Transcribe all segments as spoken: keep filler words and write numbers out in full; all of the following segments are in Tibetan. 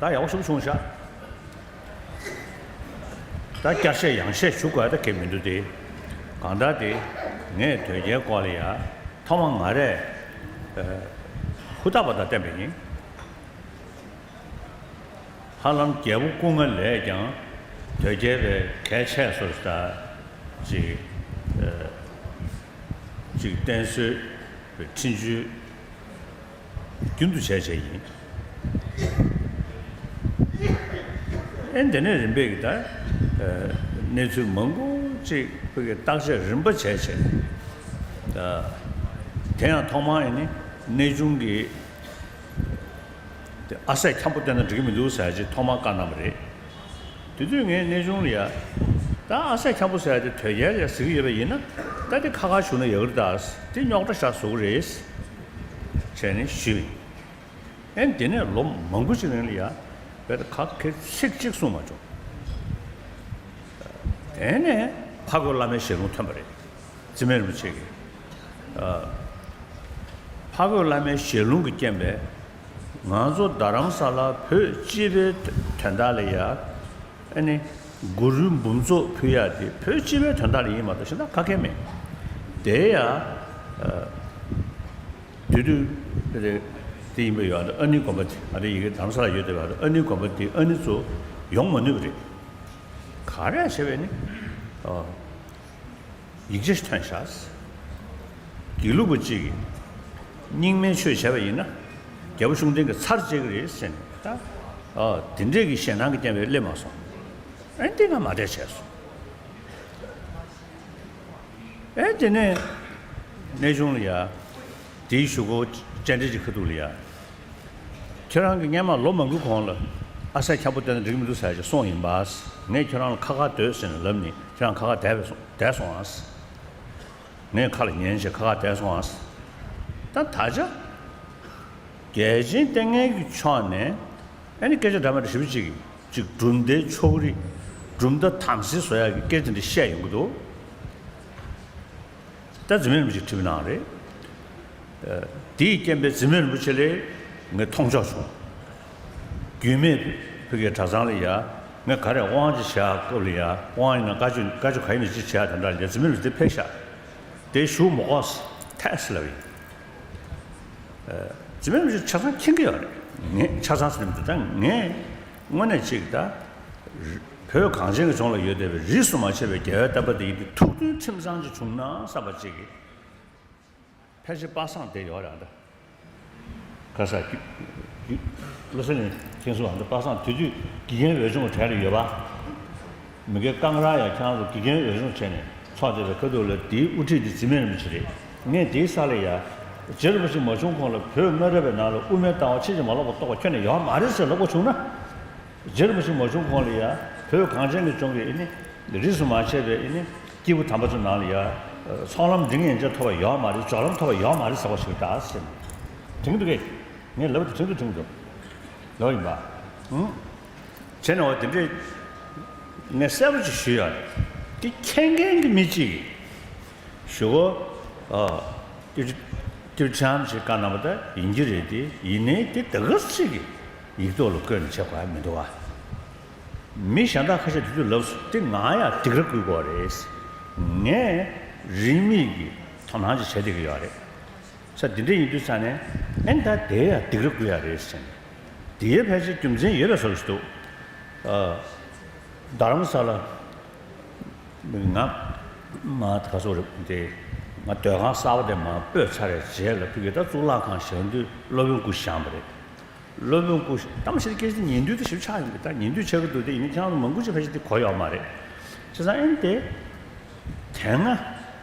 ད་ཡག་པོ་ཞིག་བྱུང་ཤག་ད་བསྐྱར་བཤད་ཡང་བཤད་ཞུ་དགོས་ད་གལ་མི་འདུག་སྟེ། གང་ལྟར་དེ་ངས་དོལ་རྒྱལ་སྐོར་ལ་ཡ་ཐོག་མ་ང་རས་ཨ་ཧུར་ཐག་པ་དང་བསྟན་པ་ཡིན། ཧ་ལམ་རྒྱལ་པོ་སྐུ་ལྔ་ལས་ཀྱང་དོལ་རྒྱལ་བའི་གལ་ཆེ་སོར་ད་ཅིག་ཨ་ཅིག་བསྟེན་གསོལ་བའི་འཕྲིན་བཅོལ་རྒྱུན་དུ་བྱས་བྱས་ཡིན། ཨེ་འདི་ནས་རིམ་པས་ཀྱི་ད་ཨ་གནས་ཚུལ་མང་པོ་ཅིག་ཕ་གི་བརྟག་དཔྱད་རིམ་པ་བྱས་བྱས། ད་དེ་ཡང་ཐོག་མར་ཨེ་ནི་གནས་ཆུང་གི་དེ་ཨ་སྲས་འཁྱམ་པོ་བསྟེན་ན་འགྲིག་གི་མི་འདུག་ཟེར་ཅིག་ཐོག་མར་བཀའ་གནང་བ་རེད། དེ་དུས་ངས་གནས་ཆུང་ལ་ཡ། ད་ཨ་སྲས་འཁྱམ་པོ་ཟེར་ཡ་དེ་དོལ་རྒྱལ་ལ་ཡ་ཟེར་གྱི་ཡོད་པ་ཡིན་ན། ད་དེ་ཁ་ཁ་བཞུགས་ན་ཡག་གི་རེད་ད། དེ་རྙོག་དྲ་ཤ་བཟོ་གི་རེད། བྱས་ནས་ཞུས་པ་ཡིན། ཨེ་དེ་ནས་ལོ་མང་པོ་ཅིག་རིང་ལ་ཡ། བས་ད་ཁ་ཁེ་ཚིག་གཅིག་གསུངས་མ་བྱུང་། དེ་ནས་ཕ་རྒོད་བླ་མའི་ཞལ་ལུང་ཐོན་པ་རེད། འཛིན་མེད་རིན་པོ་ཆེ་གིས། ཨ། ཕ་རྒོད་བླ་མའི་ཞལ་ལུང་གི་རྐྱེན་པས། ང་ཚོ་རྡ་རམ་ས་ལ་བོད་སྤྱི་པའི་དོན་དག་ལ་ཡ། ཨ་ནི། གུ་རུའི་འབུམ་ཚོགས་ཕུལ་ཡ་དེ་བོད་སྤྱི་པའི་དོན་དག་ལ་ཡིན་མ་གཏོགས་གཞན་དག་ག་གེ་མེད། དེ་ཡ། ཨ། དུས་དུས་དེ་དེ་ཡིན་པ་ཡོད་ཨ་ནི་དགོན་པ་དེ་ཨ་རི་ཡི་གེ་རྡ་རམ་ས་ལ་ཡོད་དེ་བ་ཨ་ནི་དགོན་པ་དེ་ཨ་ནི་ཚོ་ཡོང་མ་ནུས་པ་རེད། ག་རེ་བྱས་པས་ནི། ཨ། ཡིག་ཆ་ཞིག་ཐོན་ཤག་དགེ་ལུགས་པ་གཅིག་གིས་རྙིང་མའི་ཆོས་བྱས་པ་ཡིན་ན། རྒྱལ་པོ་ཤུགས་ལྡན་གྱི་ཚར་བཅད་ཀྱི་རེད་ཟེར་ནས་ད། ཨ། དེ་འདྲས་ཀྱི་ཞེད་སྣང་གི་རྐྱེན་པས་སླེབས་མ་སོང་། ཨ་འདི་ང་མ་བསྡད་བྱས་སོང་། ཨེ་དེ་ནས་གནས་ཆུང་ལ་ཡ། དེའི་གཞུག་གུ་བཅར་འདྲི་ཅིག་ཁ་ཐུག་ལ་ཡ། ཁྱེད་རང་གིས་སྔན་མ་ལོ་མང་པོའི་གོང་ལ་ཨ་སྲས་འཁྱམ་པོ་བསྟེན་ན་འགྲིག་གི་མི་འདུག་ཟེར་ཅིག་གསུངས་ཡིན་པ། ངས་ཁྱེད་རང་ལ་ཁ་ཁ་སྡོད་ཟེར་ནས་ལབ་ནས་ཁྱེད་རང་ཁ་ཁ་བསྡད་པས་སོང་བསྡད་སོང་ཨ། ངས་ཁ་ལ་ཉན་བྱས་ཁ་ཁ་བསྡད་སོང་ཨ། ད་ད་ཆ་རྒྱལ་ཆེན་ལྟས་ངན་གྱི་ཕྱོགས་ནས་ཨ་ནི་སྐད་ཆ་འདྲ་མི་འདྲ་ཞེ་པོ་ཅིག་ཅིག་གྲུབ་མཐའི་ཕྱོགས་རིས། གྲུབ་མཐའ་དམ་སྲི་བཟོ་ཡག་གི་སྐད་ཆ་འདི་བཤད་ཡོང་གི་འདུག་ད་འཛིན་མེད་རིན་པོ་ཆེས་ཁྲིད་པ་གནང་རེད། ཨ། དེའི་རྐྱེན་པས་འཛིན་མེད་རིན་པོ་ཆེ་ལ་ངས་མཐོང་ཆོག་བྱུང་། རྒྱུད་སྨད་ཕ་གིའི་གྲྭ་ཚང་ལ་ཡ། ངས་ག་རེ་དབང་ཅིག་བྱེད་ཡག་སྐབས་ལ་ཡ། དབང་ཡིན་ན་བཀའ་ཆོས་བཀའ་ཆོས་ག་ཡིན་ན་ཅིག་བྱེད་ཡག་དེ་འདྲ་ལ་ཡ་འཛིན་མེད་རིན་པོ་ཆེ་དེ་ཕེབས་ཤག་དེ་བཞུགས་མ་དགོས་ཐལ་ཟེར་ལབ་ཡིན། ཨ། འཛིན་མེད་རིན་པོ་ཆེ་ཆ་ཚང་མཁྱེན་གྱི་ཡོད་རེད། ངས་ཆ་ཚང་ཟེར་ནས་མི་འདུག་ད་ངས་དངོས་གནས་ཅིག་ད། བོད་གངས་ཅན་གྱི་ལྗོངས་ལ་ཡོད་བསྡད་པའི་རིས་སུ་མ་ཆད་པའི་རྒྱལ་བའི་བསྟན་པ་འདི་ཡི་ཐུགས་མཐུན་ཁྲིམས་གཙང་ཅིག་བྱུང་ན་བསམ་པ་ཅིག་གིས། ཕལ་ཆེར་པ་སངས་བསྡད་ཡོད་རེད་ཨ་ད། ཁ་ས་རྒྱུ་རྒྱུ་བློ་གསལ་ནས་མཁྱེན་སོང་ཨ་ད། པ་སངས་དེ་དུས་དགེ་རྒན་འོས་སྦྱོང་གྲས་ལ་ཡོད་པ། མི་སྒེར་རྐང་རང་ཡང་ཁྱེད་རང་ཚོ་དགེ་རྒན་འོས་སྦྱོང་བྱས་ནས་ཚོགས་བསྡད་པའི་ཁ་ཐུག་ལ་དེའི་དབུ་ཁྲིད་དེ་འཛིན་མེད་རིན་པོ་ཆེ་རེད། ངས་དེའི་ས་ལ་ཡ། རྗེ་རིན་པོ་ཆེ་མ་བྱུང་གོང་ལ་བོད་སྨན་རབས་པའི་ནང་ལ་དབུ་མའི་ལྟ་བ་ཕྱིན་ཅི་མ་ལོག་པ་རྟོགས་པ་ཁྱོན་ནས་ཡོད་མ་རེད་ཟེར་ལབ་དགོས་བྱུང་ན། རྗེ་རིན་པོ་ཆེ་མ་བྱུང་གོང་ལ་ཡ་བོད་གངས་ཅན་གྱི་ལྗོངས་ཀྱི་ཨེ་ནི་རིས་སུ་མ་ཆད་པའི་ཨེ་ནི་སྐྱེས་བུ་དམ་པ་ཚོའི་ནང་ལ་ཡ་ཚོགས་ལམ་འབྲིང་ཡན་ཆད་ཐོབ་པ་ཡོད་མ་རེད། སྦྱོར་ལམ་ཐོབ་པ་ཡོད་མ་རེད་ཟེར་བ་ཞིག་རེད་ད་ཟེར་ནས་དྲན་གྱི་འདུག་གས། ངས་ལབ་པ་དེ་དྲན་དུ་དྲན་གྱི་འདུག་ལབ་ཡིན་པ། ཨང་། བྱས་ནས་འོ་དེ་འདྲས་ངས་གསལ་པོ་ཅིག་ཞུས་ཡོད་རེད། དེ་མཁྱེན་མཁན་གྱི་མི་གཅིག་གིས། ཞུ་གོ། ཨ། ཏི་ཏི་ཅམ་ཞིག་བཀའ་གནང་བ་ད་ཡིན་གྱི་རེད་དེ། ཡིན་ནའི་དེ་ད་ག་ཚོད་ཀྱི་ཡིག་ཐོག་ལ་བཀོད་ནས་བྱེད་དགོས་ཡ་མི་འདུག་ཨ། མི་གཞན་དག་ཁ་ཤས་དེ་ཚོས་ལབ་སོང་། དེ་ང་ཡང་སྡིགས་ར་བསྐུལ་དགོས་རེད། ངས་རིས་མེད་ཀྱི་དོ་སྣང་ཅིག་བྱས་བསྡད་ཀྱི་ཡོད་རེད། ས་འདི་འདྲ་ཡིན་དུས་ས་ནས་ཨེ་ད་དེ་ཡང་སྡིགས་ར་བསྐུལ་ཡ་རེད་ཟེར་ནས། དེའི་ཕལ་ཆེར་རྒྱུ་མཚན་ཡོད་པའི་བཟོ་ཞིག་འདུག་ཨ། རྡ་རམ་ས་ལ། ང་མ་ག་ཚོད་རེད་དེ། ང་སྡོད་ཁང་གསར་པ་དེ་མ་སྤོས་ཚར་བའི་རྗེས་ལ་ཕ་གི་ད་གཙུག་ལག་ཁང་བཞེངས་དུས་སློབ་དཔོན་སྐུ་བཞེངས་པ་རེད། སློབ་དཔོན་སྐུ་གཏམ་བཤད་སྐད་ཆ་ཉན་དུས་དེ་ཞིབ་ཆགས་ཡོང་གི། ད་ཉན་དུས་ཆགས་ཀྱི་འདུག་དེ་ཡིན་ན་ཁྱེད་རང་ཚོ་མང་པོ་ཅིག་ཕལ་ཆེར་དེ་གོ་ཡོད་མ་རེད། བྱས་ཙང་ཨེ་དེ། དེ་སྔ་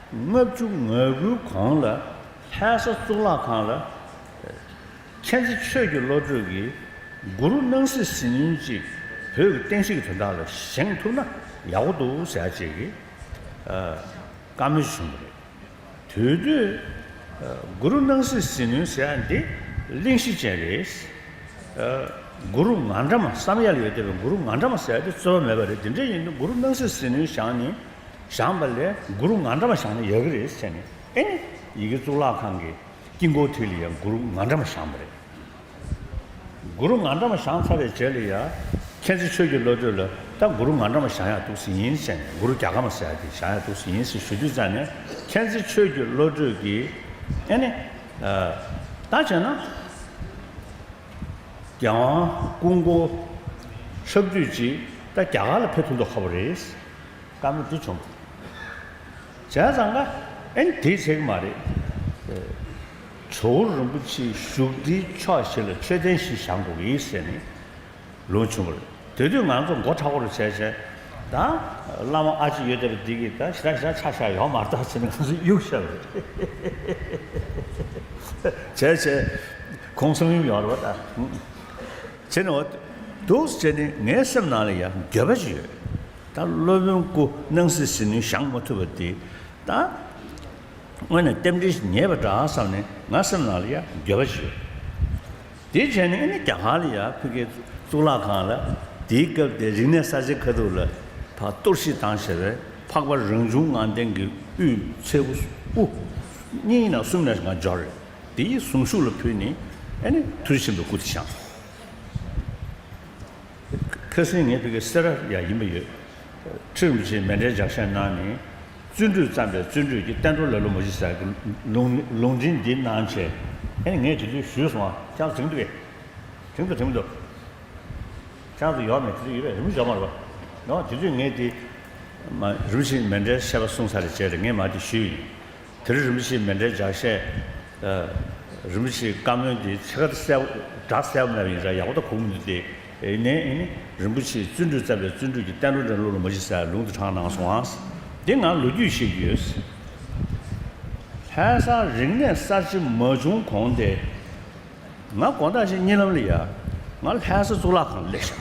ལྔ་བཅུ་ང་དགུའི་གོང་ལ་ལྷ་ས་གཙུག་ལག་ཁང་ལ། མཁྱེན་བརྩེ་ཆོས་ཀྱི་བློ་གྲོས་ཀྱིས་གུ་རུ་སྣང་སྲིད་ཟིལ་གནོན་ཅིག་བོད་ཀྱི་བསྟན་སྲིད་ཀྱི་དོན་དག་ལ་བཞེངས་ཐུབ་ན་ཡག་པོ་འདུག་ཟེར་ཡ་ཅིག་གི་ཨ་བཀའ་མོལ་ཞིག་བྱུང་བ་རེད། དེ་དུས་ཨ་གུ་རུ་སྣང་སྲིད་ཟིལ་གནོན་ཟེར་ཡ་འདི་གླེང་གཞི་ཅན་རེད། ཨ་གུ་རུ་ང་འདྲ་མ་བསམ་ཡས་ལ་ཡོད་བསྡད་པའི་གུ་རུ་ང་འདྲ་མ་ཟེར་ཡ་དེ་རྩོད་པ་མེད་པ་རེད། དེ་འདྲ་ཡིན་དུས་གུ་རུ་སྣང་སྲིད་ཟིལ་གནོན་བཞེངས་ནས་བཞེངས་པ་ལས་གུ་རུ་ང་འདྲ་མ་བཞེངས་ན་ཡག་གི་རེད་ཟེར་ནས་ཨེ་ནི་ཡི་གེ་གཙུག་ལག་ཁང་གི་དཀྱིལ་འཁོར་མཐིལ་ལ་ཡང་གུ་རུ་ང་འདྲ་མ་བཞེངས་པ་རེད། གུ་རུ་ངག་སྒྲོན་མ་བཞེངས་ཚར་བའི་རྗེས་ལ་ཡ། མཁྱེན་བརྩེ་ཆོས་ཀྱི་བློ་གྲོས་ལ་ད་གུ་རུ་ངག་སྒྲོན་མ་བཞེངས་ཡག་འདུག་སེ་ཡིན་ཟེར་ནས། གུ་རུ་རྒྱ་གར་མ་ཟེར་ཡག་དེ་བཞེངས་ཡག་འདུག་སེ་ཡིན་ཟེར་ཞུ་དུས་ཙང་ནས། མཁྱེན་བརྩེ་ཆོས་ཀྱི་བློ་གྲོས་ཀྱིས་ཨེ་ནི། ད་བྱས་ན། རྒྱལ་དབང་སྐུ་འཁོར་ཧྲག་བསྡུས་ཅིག་ད་རྒྱ་གར་ལ་ཕེབས་ཐུབ་མདོག་ཁ་པོ་རེད། བཀའ་མོལ་འདི་བྱུང་། བྱས་ཙང་ཀ་ཨེ་ནི་དེའི་ཚེ་གི་མ་རེད། ཇོ་བོ་རིན་པོ་ཆེའི་བཞུགས་ཁྲིའི་ཕྱོགས་བཞི་ལ་མཆོད་རྟེན་བཞི་བཞེངས་དགོས་ཀྱི་ཟེར་ནས་ལུང་བྱུང་བ་རེད། དེ་དུས་ང་ཚོ་མགོ་མཁྲེགས་པོ་རུ་བྱས་བྱས། ད་བླ་མ་ཨ་ཅེ་ཡོད་བསྡད་པ་འདི་གིས་ད་ཞེ་དྲག་ཞེ་དྲག་ཆ་བཞག་ཡོད་མ་རེད་ད་ཟེར་ནས་ང་ཚོ་གཡུག་བཞག་པ་རེད། བྱས་བྱས་ཁོང་གསུང་ཡུམ་ཡོང་རེད་པ་ད། བྱས་ནས་འོ། འདུག་སེ་བྱས་ནས་ངའི་སེམས་ནང་ལ་ཡ་འགྱོད་པ་ཅིག་ཡོད། ད་སློབ་དཔོན་སྐུ་སྣང་སྲིད་ཟིལ་གནོན་བཞེངས་མ་ཐུབ་པ་དེ། ད་དངོས་གནས་རྟེན་འབྲེལ་ཞིག་ཉེས་པ་འདྲ་བསམ་ནས་ང་སེམས་ནང་ལ་ཡ་འགྱོད་པ་ཅིག་ཡོད། དེ་བྱས་ནས་ཨ་ནི་རྒྱ་གར་ལ་ཡ་ཕ་གིའི་གཙུག་ལག་ཁང་ལ། དེའི་སྐབས་དེ་རིག་གནས་གསར་བརྗེ་ཁ་ཐུག་ལ་ཕར་གཏོར་བཤིག་བཏང་བྱས་པའི་འཕགས་པ་རང་བྱུང་ངང་ལྡན་གྱི་དབུའི་ཚལ་དབུ་གཉིས་ཡིན་ན་གསུམ་ནས་ང་འབྱོར་རེད། དེའི་གཟུངས་གཞུག་ལ་ཕུལ་ནས་ཨ་ནི་ཐུགས་རྗེ་ཆེན་པོའི་སྐུ་དེ་བཞེངས། ཁ་སང་ངས་ཕ་གི་སེ་ར་ཡ་ཡིན་པ་ཡོད། ཁྲི་རིན་པོ་ཆེས་མཎྜལ་ལྗགས་བཤད་གནང་ནས། བརྩོན་འགྲུས་བརྩམས་པས་བརྩོན་འགྲུས་ཀྱི། བསྟན་འགྲོར་ལེ་ལོ་མ་བྱེད་ཟེར་གྱི་ལུང་ལུང་འདྲེན་འདི་གནང་བྱས། ཨེ་ངས་དེ་དུས་ཞུས་སོང་ཨ། ཁྱེད་རང་དྲན་འདུག་གས། དྲན་འདུག་དྲན་འདུག་ཁྱེད་རང་ཚོ་ཡོད་མེད་དེ་དུས་ཡོད་པས་རིན་པོ་ཆེ་ཡོད་མ་རེད་པ། ཡང་དེ་དུས་ངས་དེ་མ་རིན་པོ་ཆེས་མཎྜལ་བཤད་པ་གསུངས་ཚར་བའི་རྗེས་ལ་ངས་མ་དེ་ཞུས་ཡིན། དེར་རིན་པོ་ཆེའི་མཎྜལ་ལྗགས་བཤད། ཨ། རིན་པོ་ཆེའི་བཀའ་མོལ་འདི་ཕྱེད་ཀ་གསལ་པོ་སྒྲ་གསལ་པོ་མེད་པ་ཡིན་ཙང་ཡག་པོ་ད་གོ་གི་མི་འདུག་སྟེ། ཨེ་ནས་ཨེ་ནི་རིན་པོ་ཆེས་བརྩོན་འགྲུས་བརྩམས་པས་བརྩོན་འགྲུས་ཀྱི། བསྟན་འགྲོར་འདྲེན་བློ་ལ་མ་བྱེད་ཟེར་ལུང་དུ་དྲངས་གནང་སོང་ཨང་། འདི་ང་ལོ་རྒྱུས་ཤིག་ཡོད། ལྷ་ས་རིག་གནས་གསར་བརྗེ་མ་བྱུང་གོང་དེ། ང་དགོང་དག་ཅིག་གཉིད་ལམ་ལ་ཡ། ང་ལྷ་ས་གཙུག་ལག་ཁང་ལ་སླེབས་ཤག་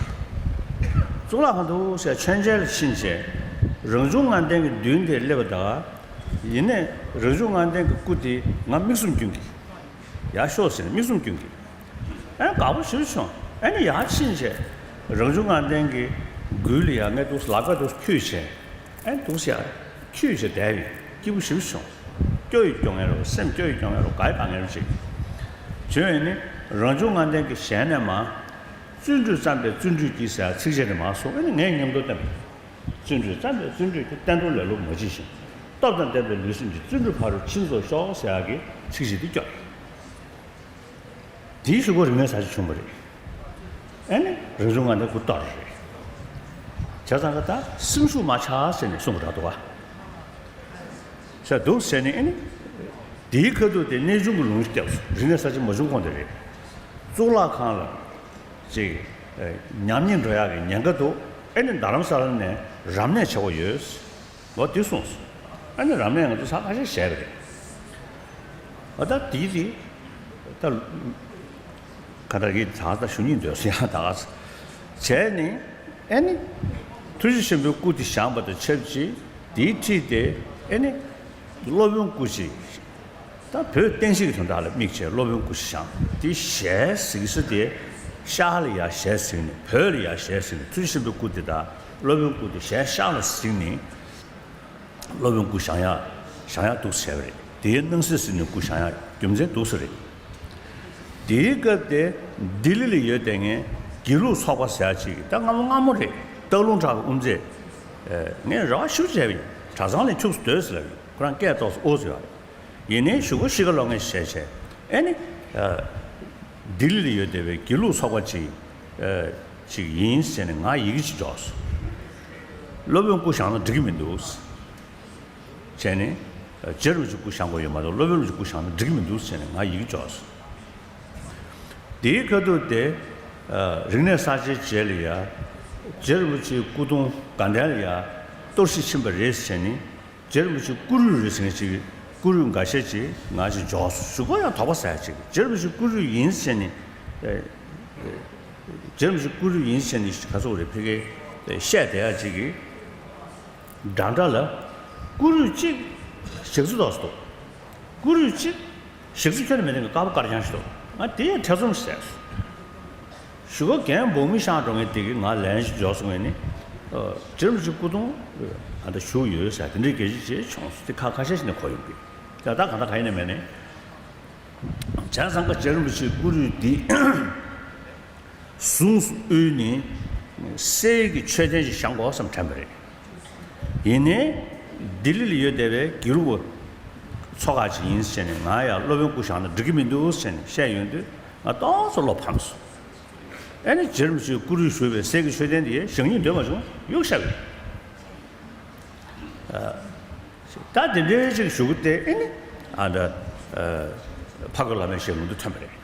གཙུག་ལག་ཁང་དུ་ཟེར་མཆོད་མཇལ་ལ་ཕྱིན་བྱས། རང་བྱུང་ལྔ་ལྡན་གྱི་མདུན་དེར་སླེབས་པ་དང་། ཡིན་ནའི་རང་བྱུང་ལྔ་ལྡན་གྱི་སྐུ་དེ་ང་མིག་ཟུམ་སྐྱོན་གྱི། ཡར་ཤོག་ཟེར་ནས་མིག་ཟུམ་སྐྱོན་གྱི། ཨ་ནི་དགའ་པོ་ཞེ་པོ་བྱུང་། ཨ་ནི་ཡར་ཕྱིན་བྱས། རང་བྱུང་ལྔ་ལྡན་གྱི་མགུལ་ལ་ཡ་ངས་འདུག་ལག་པ་འདུག་འཁྱུད་བྱས། ཨེ་འདུག་ཟེར། ཁྱོད་ཞེ་བདེ་བའི་སྐྱིད་པོ་ཞེ་པོ་བྱུང་། སྐྱོ་ཡི་སྐྱོ་ངལ་རོ། སེམས་སྐྱོ་ཡི་སྐྱོ་ངལ་རོ། དགའ་ཡི་དགའ་ངལ་རོ་ཅིག་བྱུང་ཡོད་ནི། རང་བྱུང་ལྔ་ལྡན་གྱི་ཞལ་ནས་མར། བརྩོན་འགྲུས་བརྩམས་པས་བརྩོན་འགྲུས་ཀྱིས་ཟེར་ཚིགས་བཅད་དེ་མར་གསུངས། ཨེ་ནི་ངས་མཉམ་དུ་བསྟན་པ། བརྩོན་འགྲུས་བརྩམས་པས་བརྩོན་འགྲུས་ཀྱིས། བསྟན་འགྲོར་ལེ་ལོ་མ་བྱེད་ཅིང་། སྟོབས་དང་ལྡན་པའི་ལུས་སེམས་ཀྱིས། བརྩོན་འགྲུས་ཕ་རོལ་ཕྱིན་རྫོགས་ཤོག་ཟེར་ཡག་གི་ཚིགས་བཅད་དེ་སྐྱོར། དེའི་གཞུག་གུ་རིག་གནས་གསར་བརྗེ་བྱུང་བ་རེད། ཨེ་ནི་རང་བྱུང་ལྔ་ལྡན་སྐུ་གཏོར་རེད། བྱས་ཙང་ཀ་ད་སེམས་ཤུགས་མ་ཆག་ཟེར་ནས་གསུངས་པ་འདྲ་འདུག་ག་བྱས་འདུག་ཟེར་ནས་ཨེ་ནི། དེའི་ཁ་ཐུག་དེ་གནས་ཆུང་གི་ལུང་བསྟན་སོང་། རིག་གནས་གསར་བརྗེ་མ་བྱུང་གོང་དེ་རེད། གཙུག་ལག་ཁང་ལ་ཅིག་ཉམས་ཉེས་འགྲོ་ཡག་གི་ཉེན་ཁ་འདུག་ཨེ་ནི་རྡ་རམ་ས་ལ་ནས་རབ་གནས་བྱེད་དགོས་ཡོད། འོ་དེ་གསུངས་སོང་། ཨ་ནི་རབ་གནས་ང་ཚོ་ཚར་ཁ་ཤས་བྱས་པ་རེད། འོ་ད་དེའི་དེ་ད་ག་ད་གི་ད་ད་ཞུ་སྙིང་འདོད་སོང་ཡང་ད་ག་བྱས་ནི། ཨ་ནི་ཐུགས་རྗེ་ཆེན་པོའི་སྐུ་དེ་བཞེངས་པ་དང་ཆབས་ཅིག་དེའི་འཁྲིས་དེ་ཨ་ནི་སློབ་དཔོན་སྐུ་ཞིག་ད་བོད་བསྟན་སྤྱི་གི་དོན་དག་ལ་དམིགས་བྱས་སློབ་དཔོན་སྐུ་ཞིག་བཞེངས། དེའི་ཞལ་གཟིགས་ས་དེ་ཤར་ལ་ཡར་ཞལ་གཟིགས་ནས། བོད་ལ་ཡར་ཞལ་གཟིགས་ནས། ཐུགས་རྗེ་ཆེན་པོའི་སྐུ་དེ་དང་སློབ་དཔོན་སྐུ་དེ་ཞལ་ཤར་ལ་གཟིགས་ནས། སློབ་དཔོན་སྐུ་བཞེངས་ཡག་བཞེངས་ཡག་འདུག་ཟེར་བ་རེད། དེའི་སྣང་སྲིད་ཟིལ་གནོན་སྐུ་བཞེངས་ཡག་རྒྱུ་མཚན་འདུག་ཟེར་རེད། དེའི་སྐབས་དེ་ལྡི་ལི་ལ་ཡོད་བསྡད་མཁན་དགེ་ལུགས་ཚོགས་པ་ཟེར་ཡག་ཅིག་གིས། ད་སྔ་མོ་སྔ་མོ་རེད། སྟག་ལུང་བྲག་གི་དབུ་མཛད། ངས་རེ་བ་ཞེ་པོ་བྱས་པ་ཡིན། གྲྭ་ཚང་ལ་ཁྱུག་ཙམ་སྡོད་ཟེར་ལབ་ཡོད། ཁོ་རང་སྐད་ཏོག་ཙམ་ཨོ་ཙི་ཡོད་རེད། ཡིན་ནའི་གཞུག་གུ་གཤིས་ཀ་ལོག་མཁན་བྱས་བྱས། ཨེ་ནི། ལྡི་ལི་ལ་ཡོད་བསྡད་པའི་དགེ་ལུགས་ཚོགས་པ་ཅིག་ཅིག་ཡིན་ཟེར་ནས་ང་ཡི་གེ་ཅིག་འབྱོར་སོང་། སློབ་དཔོན་སྐུ་བཞེངས་ན་འགྲིག་གི་མི་འདུག་ཟེར་ནས། རྗེ་རིན་པོ་ཆེ་སྐུ་བཞེངས་དགོས་ཡོད་མ་གཏོགས་སློབ་དཔོན་སྐུ་བཞེངས་ན་འགྲིག་གི་མི་འདུག་ཟེར་ནས་ང་ཡི་གེ་འབྱོར་སོང་། དེའི་ཁ་ཐུག་དེ་རིག་གནས་གསར་བརྗེའི་རྗེས་ལ་ཡ། རྗེ་རིན་པོ་ཆེའི་སྐུ་གདུང་དགའ་ལྡན་ལ་ཡ་གཏོར་བཤིག་ཕྱིན་པ་རེད་ཟེར་ནས། རྗེ་རིན་པོ་ཆེའི་སྐུ་རུས་རེད་ཟེར་མཁན་ཅིག་སྐུ་རུས་འགའ་ཤས་ཅིག་ང་ཅིག་འབྱོར་སོང་། གཞུག་གུ་ཡང་དོགས་པ་ཟ་ཡག་ཅིག་རྗེ་རིན་པོ་ཆེའི་སྐུ་རུས་ཡིན་ཟེར་ནས། ཨེ། རྗེ་རིན་པོ་ཆེའི་སྐུ་རུས་ཡིན་ཟེར་ནས་ག་ཚོད་རེད་ཕ་གིར་བཤད་བསྡད་ཡག་ཅིག་གི་འདྲ་འདྲ་ལ། སྐུ་རུས་གཅིག་ཞག་རྩི་ཏོག་ཙམ་འདུག་སྐུ་རུས་གཅིག་ཞག་རྩི་ཁྱོན་ནས་མེད་མཁན་གྱི་དཀར་པོ་དཀར་རྐྱང་ཞིག་འདུག་ང་དེ་ཡང་ཐེ་ཚོམ་ཟ་སོང་། གཞུག་གུ་རྒན་འབངས་མི་ཤང་འགྲོ་མཁན་དེ་གིས་ང་ལན་ཞིག་འབྱོར་སོང་ངས་ནི། ཨ། རྗེ་རིན་པོ་ཆེའི་སྐུ་གདུང་ཨ་ད་བཞུགས་ཡོད་ཟེར། དེ་འདྲའི་སྐད་ཆ་ཅིག་བྱུང་སོང་། དེ་ཁ་ཁ་ཤས་ཤིག་ནས་གོ་ཡོང་གི། ད་ད་གང་ལྟར་གང་ཡིན་ནའི་མེད་ནའི། བྱས་ཙང་ཀ་རྗེ་རིན་པོ་ཆེའི་སྐུ་རུས་འདི། གཟུངས་སུ་དབུལ་ནས་གསེར་གྱི་མཆོད་རྟེན་ཞིག་བཞེངས་དགོས་བསམ་དྲན་པ་རེད། ཡིན་ནའི་ལྡི་ལི་ལ་ཡོད་བསྡད་པའི་དགེ་ལུགས་པ་ཚོ་ཁག་ཅིག་ཡིན་ཟེར་ནས། ང་ཡང་སློབ་དཔོན་སྐུ་བཞེངས་ན་འགྲིག་གི་མི་འདུག་ཟེར་ནས་བཤད་ཡོང་དུས། ང་ཏོག་ཙམ་བློ་ཕམ་སོང་། ཨེ་ནི་རྗེ་རིན་པོ་ཆེས་སྐུ་རུས་ཞུས་པའི་གསེར་གྱི་མཆོད་རྟེན་དེ་བཞེངས་སྙིང་འདོད་མ་བྱུང་། གཡུག་བཞག་པ་རེད། ད་དེ་འདྲའི་ཅིག་ཞུ་གི་སྟེ། ཨེ་ནི་ཨ་འདྲ་ཕ་གི་བླ་མའི་ཞལ་ལུང་དུ་ཐོན་པ་རེད།